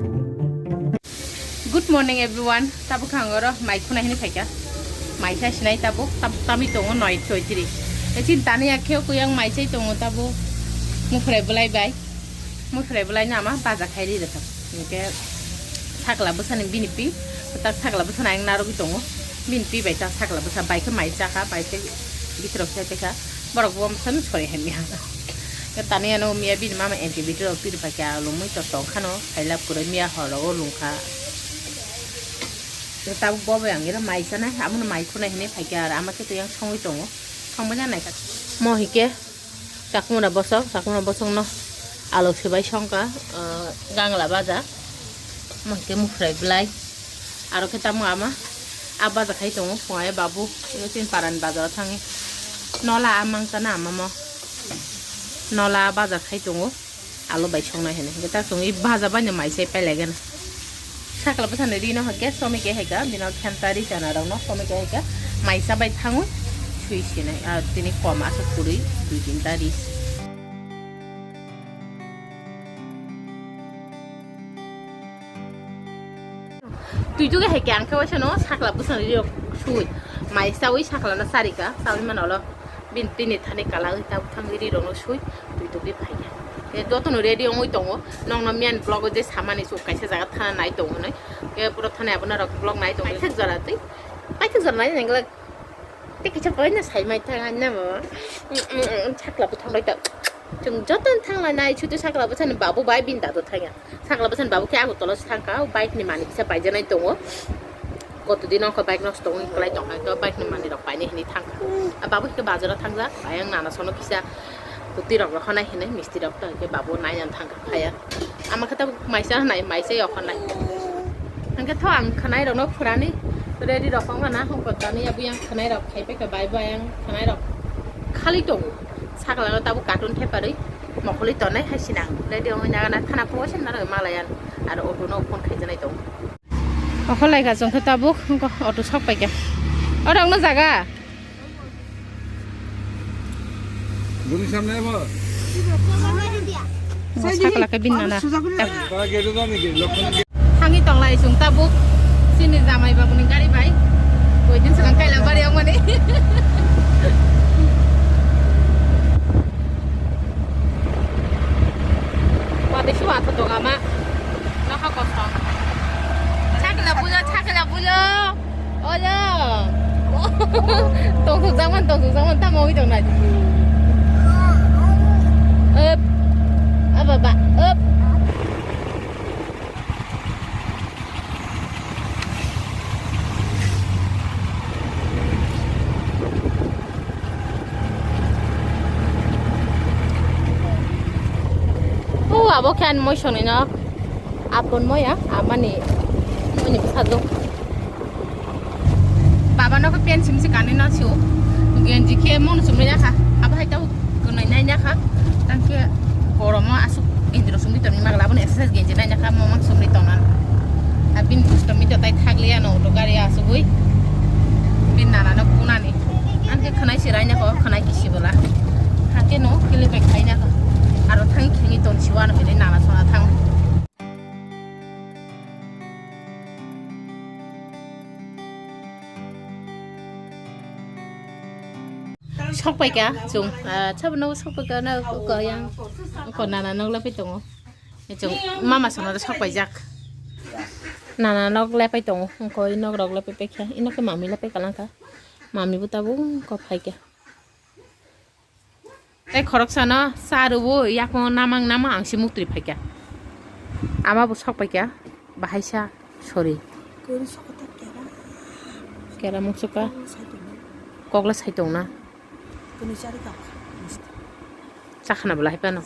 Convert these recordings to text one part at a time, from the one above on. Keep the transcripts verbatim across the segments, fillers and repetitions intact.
Good morning everyone. Tabuk ang oro mai khuna hini phaikha. Mai sa sinai tabuk, tab-, tami tongo noi choi tiri. Echin tani akheo kuyang mai chai tongo tabuk. Mufre belai bai. Mufre belai nama baja khai ri rwkha. Hingke sakla bwsani bini pi, tak sakla bwsani ang narwgwi tongo. Bini pi bai ta sakla bwsa bai khe mai chakha, bai khe bitirok chai paikha. Borok bo bwsano sori hamya. Tani ano miya bini mama anti bitirok tiri paikha, lomwi to tong khano, khailap kwrwi miya horo o lungkha. Tabuk bo bai ang ira mai chanai, abono mai khunai hinwi phaikha, aro ama khe to yang songwi tongo. Songma janai kha. Mo hike. Chakmura bosok, chakmura bosokno alok sebai songkha, ah, gangla baja, mo hwnkhe mufrai belai, aro khe tamo ama a baja khai tongo, phungai babu, ino chini parani bajaro thangwi nola a mangkha na ama mo, nola a baja khai tongo, alo bai songnai hinwi, hwnkhe ta chwngwi baja baino mai sai pailai gana. Sakla bwsani rino hwnkhe somike haikha, bino khenta ri chana rokno somike haikha, maisa bai thangwi sui sinai, ah, tini kom aswk kwrwi dui tinta ri. Twi tugwi haikhe ang khe waisano sakla bwsani rirok sui, maisa wi sakla no charika, chawi mano ulo. Bini tini thani kala wi tabuk thangwi ri rokno sui twi tugwi phai khe. Khe jotono ready wngwi tongo. Nokno main vlog o je samani chuk kaisa jaga thana nai tongo hinwi. Khe pura thani abono rok vlog nai tongo. Paithak jora twi. Paithak jora nai nangla. Tei kisa boina sai mai thang ani namo. Sakla bo thang bai ta. Chwng jotono thang lai nai sutu sakla bwsani babu bai bini dadu thang ya. Sakla bwsani babu khe Agartala se thangkha, o bike ni manwi kisa paijaknai tongo. Kotodin wngkha bike nosto wngwi kwlai tongkha, hwnkhe o bike ni manwi rok painai hinwi thangkha. A babu hwnkhe bazaro thangjak, ayang nana sono kisa kutwi rok rohornai hinwi misti rok to hwnkhe babu nainani thangkha phaiya. Ama khe tabuk maisa nai, maisa yokhornai. Hwnkhe tho ang khwnai rokno phurani ready rok wngkha na, hwnkhe tani abo yang khwnai rok khai paikha, bai bo ayang khwnai rok khali tongo. Sakla no tabuk carton theparwi. Mokoli tonai hai sinang. Ready ongwi nagana thana phungo se naro malayan. Aro auto no phone khaijanai tong. Okholai ka chwng khe tabuk wngkha auto sok paikha. Oro wngno jaga. Buni samne bo. Sakla khe binna na. Tara gate o jani gate lokkon. Thangwi tonglai chwng tabuk chini jamai babuni gari bai. Boidin swkang Kailabari wngmani. Watwi se watho tong ama. Nokha kosom. Sakla bulo, sakla bulo. Olo. Tongthok jakmani, tongthok jakmani, tamo wngwi tongnai. Up. A baba, up. O abo khe ani moisongni nok. Apon moya, amani, moni bwsajwk. Baba no khe pant simi se kanwi na sio. Genji khe mono chumui nakha. Abo hai tau kwnwi nai nakha. Tang khe goromo aswk genji rok chumui tongni magla. Abono exercise genji nai nakha, mo mang chumui tongna. Abini dustomi to tai thakliya no auto gari asugui. Bin nana no kunani. Ang khe khwnai se rai nakha, khwnai kisi bola. Hakhe no kili bai khai nakha. Aro thang khengi ton siwa no hinwi nana sona thang. Sok paikha chwng, ah, sabono sok paikha na ko yang ko nana nok lapai tongo. Chwng mama sono sok paijak. Nana nok lapai tongo. Ko nok rok lapai paikha. Ino khe mami lapai kalangkha. Mami bo tabuk ko phaikha. Tei khoroksano cha rwui yakung namang namang ang se muktwi phaikha. Ama bo sok paikha, bahai sa sori. Kori sokota kera. Kera muksuka. Kok sai tongna. Kok le sai tongna. Koni chari ka. Chakhna bwla hai phano.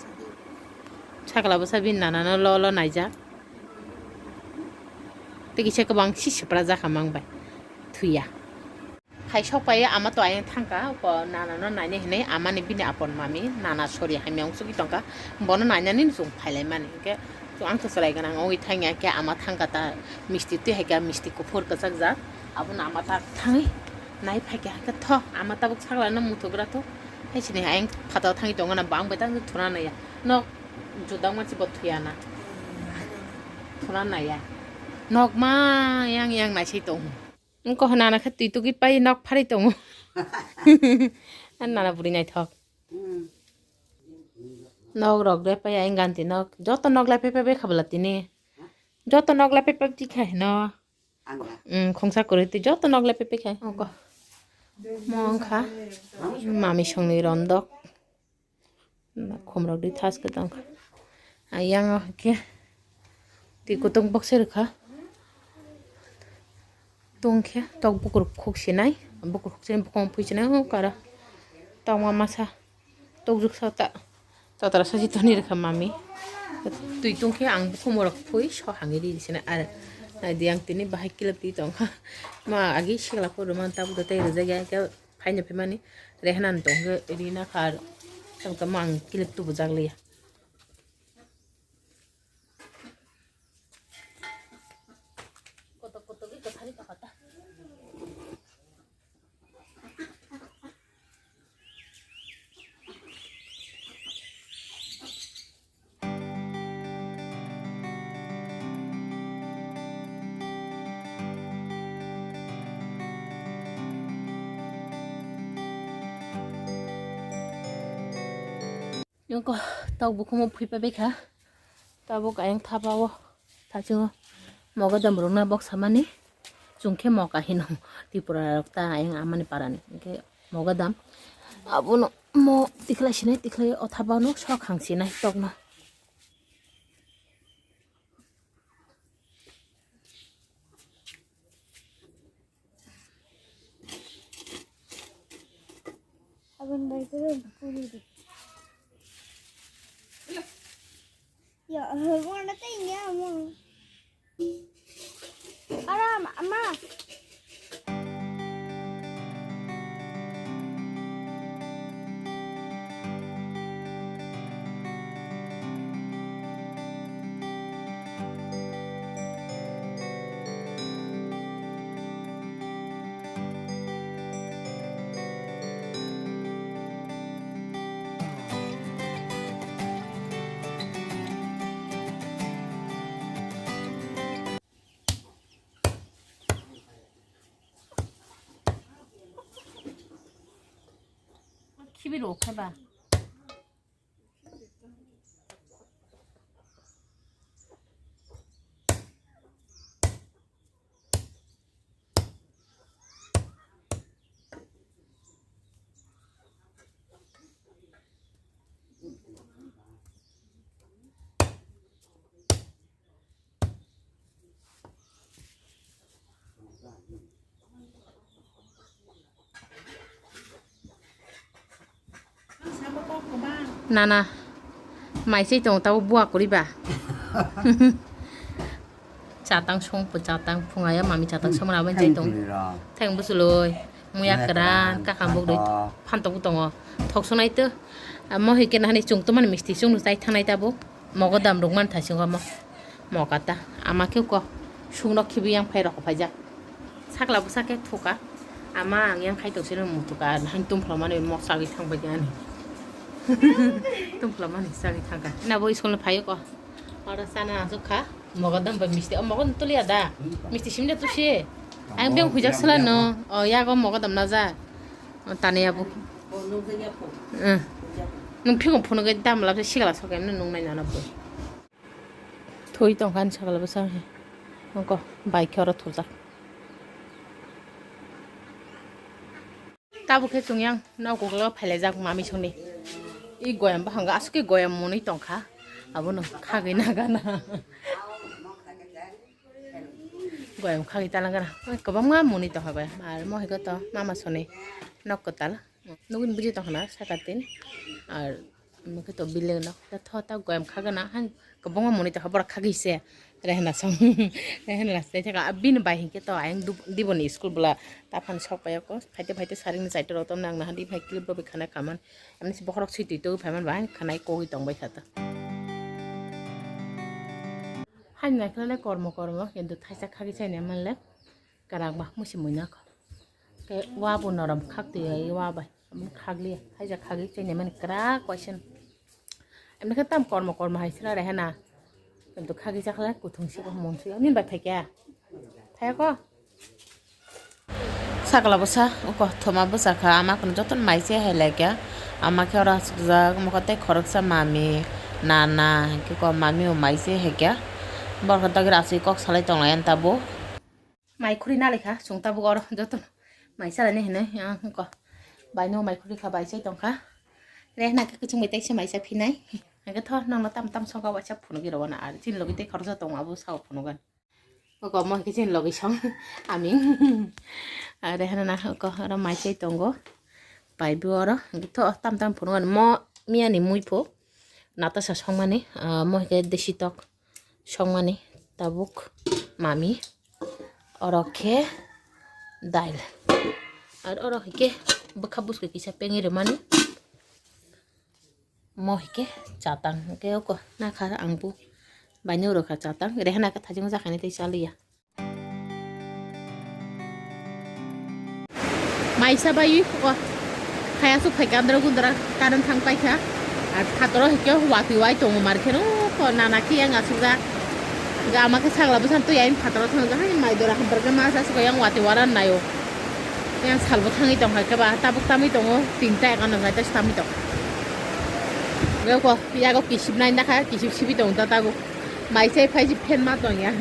Sakla bwsa bini nana no lo lo naijak. Tei kisa kwbang si sipra jakha mang bai. Thuya. Hai sok pai ama to ayang thangkha, ko nana no naina hinwi ama ni bini apon mami nana sori hamya wng sugwi tongkha, bono nainani chwng phailai mani. Hwnkhe chwng ang to chwrai gwnang wngwi thangya, khe ama thangkha ta misti twi hai khe misti kuphur kwchak jak, abono ama ta thangwi nai phaikha, hwnkhe tho ama tabuk sakla no muthugra tho, hai sini ayang phataro thangwi tongna bang bai tang thuna naiya nok judang mansi bo thuya na. Khuna naiya. Nok ma yang yang naisai tongo. Wngkha nana khe twi tugwi pai nok pharwi tongo. Nana bwrwi naithok. Nok rok de pai ayang ganti nok. Joto nok lai pai pai bai khabla tini. Joto nok lai pai pai tikha hino. Ang ga. Mm, khungsa kwrwi twi joto nok lai pai pai kha. Oko. Mo wngkha. Mami songni rondok. Khumrok di thas kwtang kha. Ayang o khe. Twi kutung bokse rwkha. Tungkhe tok bukur khuk sinai, bukur khuk sinai bukhong phui sinai o kara. Tokma masa tokjwk sota. Totra saji toni rwkha mami. Twi tungkhe ang bukhumorok phui so hangwi ri sinai ar. Naidi ang tini bahai kilip twi tongkha. Ma agi sikla phuru man tabuk tei rijak ya khe phaina phimani Rehana ni tongkhe rina kha ar. Tamo tamo ang kilip tubujak liya. Kotok kotok wi kwthari tongkha ta. Nokho tok bukumu phui pai bai kha. Tabuk ayang thapa o thasingo mogodam rwkna bok samani. Chwng khe moka hino Tripura rok ta ayang amani parani. Hwnkhe mogodam abono mo tikhlai sinai tikhlai o thapa no sok hang sinai tokno. Abang bai ko puli de. Ya, wala tei niya mo. Ara, ama. Khibi rok khe ba. Nana, mai se tong tabo bua kuri ba. Chatang song po chatang phunga ya mami chatang song na bai tong. Theng busuloi, muya kran, kakam bok doi phantok tongo. Thok sonai to. Amo hike na hani chung to mani misti chung no chai thanai tabo. Mogodam rok man thasing omo. Mokata. Ama khe ko. Sungno khibi yang phai rok phaijak. Sakla bwsa khe thuka. Ama ang yang khai tong sino mutuka. Hain tum phlomani mok sagwi thang bai ani. Tum phlomani sagwi thangka. Na bo school phai ko. Oro sana asuk kha. Mogodam bai misti. O mogodam tulia da. Misti simde tusi. Ang beng hujak sala no. O yago mogodam na ja. O tani abu. Nung phikung phunugwi dam labse sigla sokem nung nai nana bo. Thui tongkha ani sakla bwsa he. Nokho bai khe oro thujak. Tabuk khe chwng yang nok uklo phailaijak mami songni. I goyam bahang aswk khe goyam mwnwi tongkha. Abono khagwi nagana. Goyam khagwi talangana. Kwbangma mwnwi tongkha goyam. Ar mohai khe to mama songni nok kwtal. Nugwi buji tongkha na saka tin. Ar Omo khe to building no tho ta goyam khagana han kwbangma mwnwi tongkha borok khagwi se Rehana song Rehana se thaka bini bai hinkhe to ayang diboni school bwla ta phan sok pai ko phaite phaite saring ni chaita rok to nang naha di phai clip rok bai khana kaman ani se bokhorok swi twi twi phaiman ba han khana kogwi tong bai kha ta. Haino naikhe le kormo kormo kintu thaisa khagwi chaina manle kwrak ba musi muina kho. Khe wa bo norom khak twi ya wa bai. Omo khagli, haija khagwi chaini mani kwrak question. Emni khe tam kormo kormo hai sila Rehana. Tento khagwi chakhlai kuthung se bo monsui ani bai phaikya. Thayako. Sakla bwsa uko thoma bwsa kha ama kono jotono mai se hai laikya. Ama khe oro aswkjak mokol tei khoroksa mami nana hinkhe ko mami bo mai se haikya. Borok dagri aswk kok salai tonglai ani tabuk. Mai khuri nalekha chwng tabuk oro jotono mai salani hinwi ang ko bai no mai khuri kha bai chai tongkha. Rehna khe kuchung bai taisa mai sa phinai. Hingke tho nangno tam tam soka waisa phunugwi rwna ar chini logi tei khoroksa tongo abo sao phunugan. Oko mo khe chini logi song aming. Are hana na oko oro mai chai tongo. Pai bo oro hingke tho tam tam phunugan mo miyani mui pho. Natasha songmani ah, mo hingke desi tok songmani tabuk mami. Oro khe dail. Ar oro hingke bwkha buskui kisa pengwi rwmani. Mo hingke chatang hingke oko nakha ang bo baino rwkha chatang rehna khe thajeng jakhaini tei chaliya. Maisa bai o khaya su phaikha andra gundra current thang paikha. Ar phataro hingke watwi wai tongo mar kheno ko nana khe yang asukjak. Ga ama khe sagla bwsang twi ayang phataro thang jak hai mai dora hambar khe ma sa sukha yang watwi wara naio. Yang salbo thangwi tongkha khe ba tabuk tamwi tongo tinta ekano jai ta tamwi tong. Yago kisip nai nakha kisip sibi tong ta tabuk. Mai sai phai si fan ma tong ya.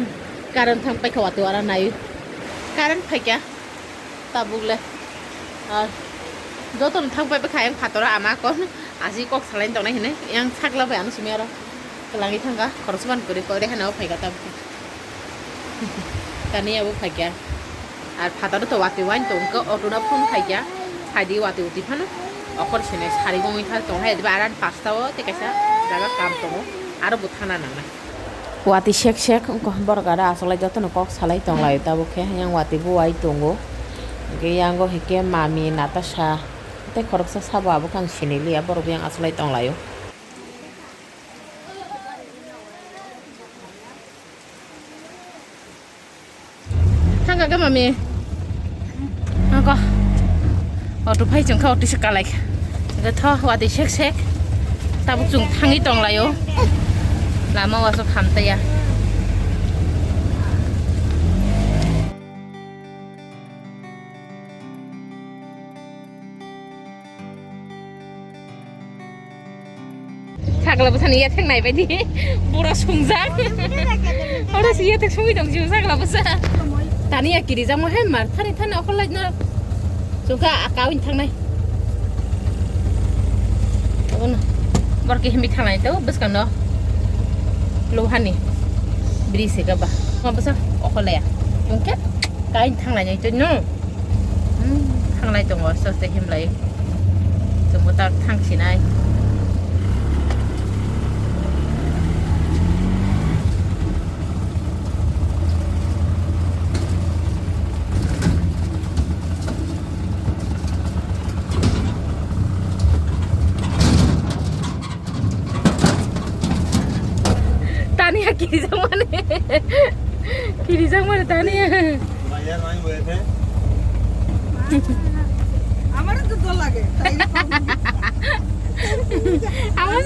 Current thang paikha watwi wara nai. Current phaikya tabuk le. Ar joto no thang pai kha yang phataro ama ko asi kok salai tong nai hinui yang sakla bai ano simi aro. Kwlangwi thangkha khoroksa ban kwrwi kok rehana o phaikha tabuk. Tani abo phaikya. Ar phataro to watwi wani tong khe auto no phone khaikya. Phaidi watwi utwi phano. Okhor sene sari gongwi thang tong hai diba aran pasta o tei kaisa jaga kam tongo. Aro bo thana nangnai. Watwi sek sek wngkha borok aro asolai jotono kok salai tong lai tabuk khe yang watwi bo wai tongo. Hingke yango hingke mami Natasha tei khoroksa sabo abo khe ang siniliya borok bo yang asolai tong lai o. Thangkha khe mami. Thangkha. Auto phai chwng kha auto se kalai kha. Hwnkhe tho watwi sek sek. Tabuk chwng thangwi tong lai o. Lama o aswk hamtaiya. Sakla bwsani yathek nai baidi. Bura sungjak. Oro si yathek sungwi tong jio sakla bwsa. Tani ya kirijak mo he mar thani thani okol lai no. Chungkha akawin thangnai. Abono. Bor ke himi thangnai to bwskang no. Lohani. Bri se gaba. Ma bwsa okol ya. Chungkha kain thangnai to no. Hmm, thanglai tongo, aste aste himlai. Chwngbo tak thangsinai. Tania kirijak mani. Kirijak mani Tania. আমারও তো দোল লাগে, তাই এরকম। আমার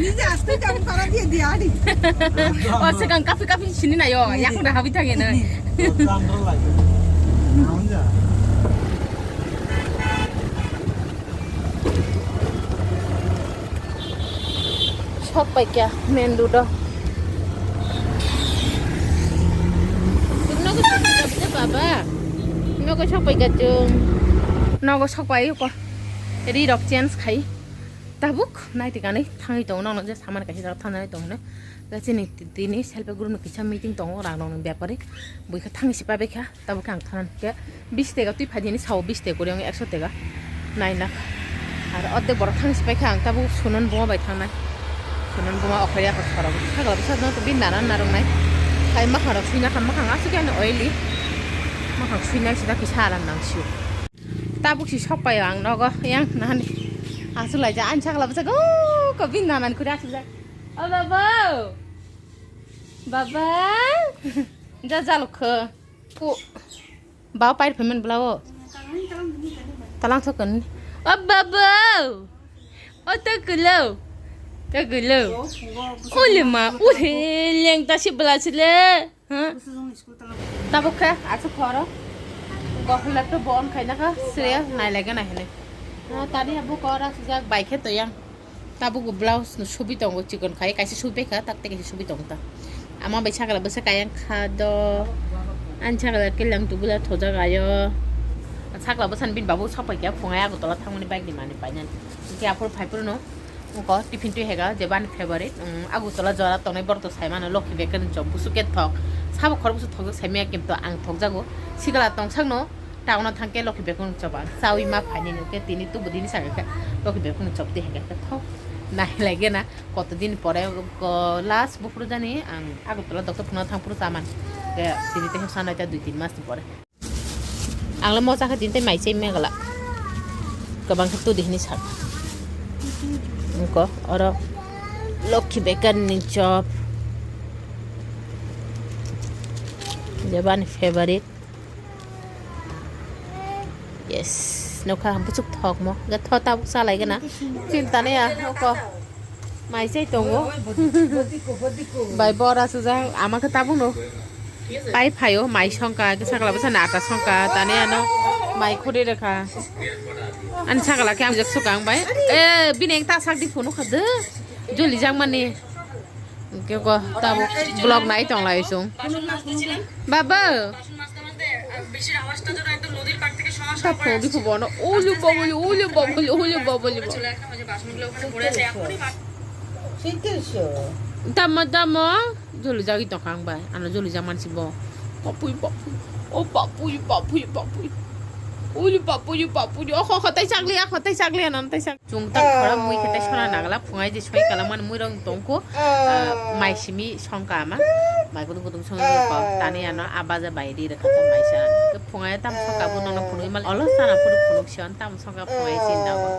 নিজে আসতে যাবো, তারা দিয়ে দিয়ে আনি। O swkang kapi kapi sini na yo, yakung da habi thang na. Sok pai kya main road o. Nogo sok pai kya baba. Nogo sok pai kya chung. Nogo sok pai ko. Ri rok change khai. Tabuk nai tikani thangwi tongo nokno je saman kaisa jagao thangnai tongo ne. Ga chini tini self help group ni kisa meeting tongo rang rok ni bepari. Buikha thangwi se pabai kha. Tabuk khe ang thana khe bis tega twi phaidi hinwi sao bis tega kwrwi wngkha ekso tega nai lakh. Ar ordek borok thang se paikha ang tabuk sunon buma bai thangnai. Sunon buma okhorya khe sorok sakla bwsa no bini nana narwknai. Hai makhang rok swina kha makhang aswk khe ani oily. Makhang swinai sida kisa aram nang sio. Tabuk si sok pai ang nogo yang nani aswk laijak ani sakla bwsa go ko bini nana ni kwrwi aswk jak. O baba. Baba. Ja jalukho. Ku. Ba pair payment bla o. Talang thokon. O baba. O to kulo. Kagwilo. Ule ma, ule lengta si bwla sile. Ha? Tabuk khe aswk phoro. Gokhla to bon khaina kha sre nai lage na hene. Ha, tani abu kora sujak bai khe toyang. Tabuk bo blouse no subi tongo, chikon khai kaisa subi kha, tak te kaisa subi tongo ta. Ama bai sakla bwsa kayang kha do. Ani sakla kilang tubula thojak ayo. Sakla bwsa ni bini babu sapai kha phungai Agartala thangmani bike ni mani painani. Ke aphuru phai phuru no. Wngkha tiffin twi hega je bani favorite, um, Agartala jora tongnai borok to sai mano Lokhi Bakery ni chop busu ke thok. Sabo khorok busu thokjak sai maya kintu ang thokjago. Sikla tongsakno town o thangkhe Lokhi Bakery ni chop ang chawi ma phainani, hwnkhe tini tubu dini saka khe Lokhi Bakery ni chop twi hega khe thok. Nai lai gena koto din pore ko last buphuru jani ang Agartala doctor phunukna thangphuru chaman. Ke tini tei sanai ta dui tin mas ni pore. Ang le mocha khe tini tei mai chai megala. Kwbang khe tudi hini sak. Wngkha oro Lokhi Bakery ni chop. Je bani favorite. Yes, nokha buchuk thok mo. Ga tho tabuk salai gana. Chinta ne ya noko. Mai chai tongo. Bai bora sujak ama khe tabuk no. Pai phaio mai songka, ke sakla bwsa na ata songka, tani ano mai khuri rekha. Ani sakla khe ang jak sukang bai. Eh, bini ta sak di phunu khade. Joli jak mani. Ke ko tabuk vlog nai tong lai sung. Baba. Ta phone di phone bono. Ulu babuli, ulu babuli, ulu babuli. Tamo, tamo. Joli jagi tong kha ang bai. Ano joli jak mansi bo. Bapui, bapui. O bapui, bapui, bapui. Ulu bapui, bapui. O kho, kho, tai chakli, a kho, tai chakli, ano tai chak. Chung tak khora mui khe tai sona nagla, phungai je soi kala man mui rong tongko. Ah, mai simi songka ama. Mai kutung kutung song ko. Tani ano abaja bai ri rekha to mai sa. Ke phungai tam songka bu nono phunui mal. Olo sana phuru phunuk sion tam songka phungai sin dago.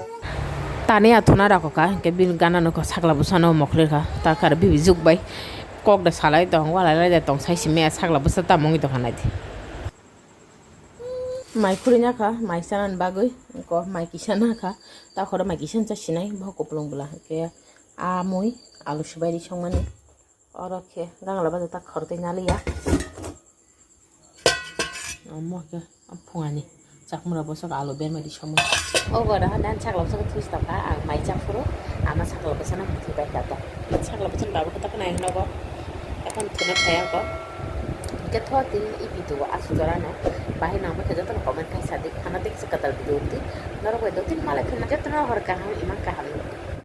Tani athuna rako ka, ke bil gana no ko sakla bu sano mokhle kha. Ta kar bibi juk bai. Kok da salai tong, walai lai da tong, sai simi a sakla bwsa ta mungwi tong kha nai di. Mai khuri na kha, mai sana ni bagwi, ko mai kisa na kha, ta khoro mai kisa cha sinai, bo kuplung bwla, ke a mui, alu sibai ri songmani, oro khe gangla bajak ta khoro tei naliya. Omo khe. Phungani chakmura bosok alu bermadi somo. O gora hande ani sakla bwsano thwi tongkha, ang mai chak phuru ama sakla bwsano muthwi bai kha to. Sakla bwsano babu khe tokno nai hwno bo. Ekhon thwna phai ako. Hwnkhe tho tini e video o aswk jorano. Bahai nangma khe jotono comment khai sadi. Khana tei kisa kwtal video wngdi. Norok bai dotini malai khwna jotono hor kaham imang kaham.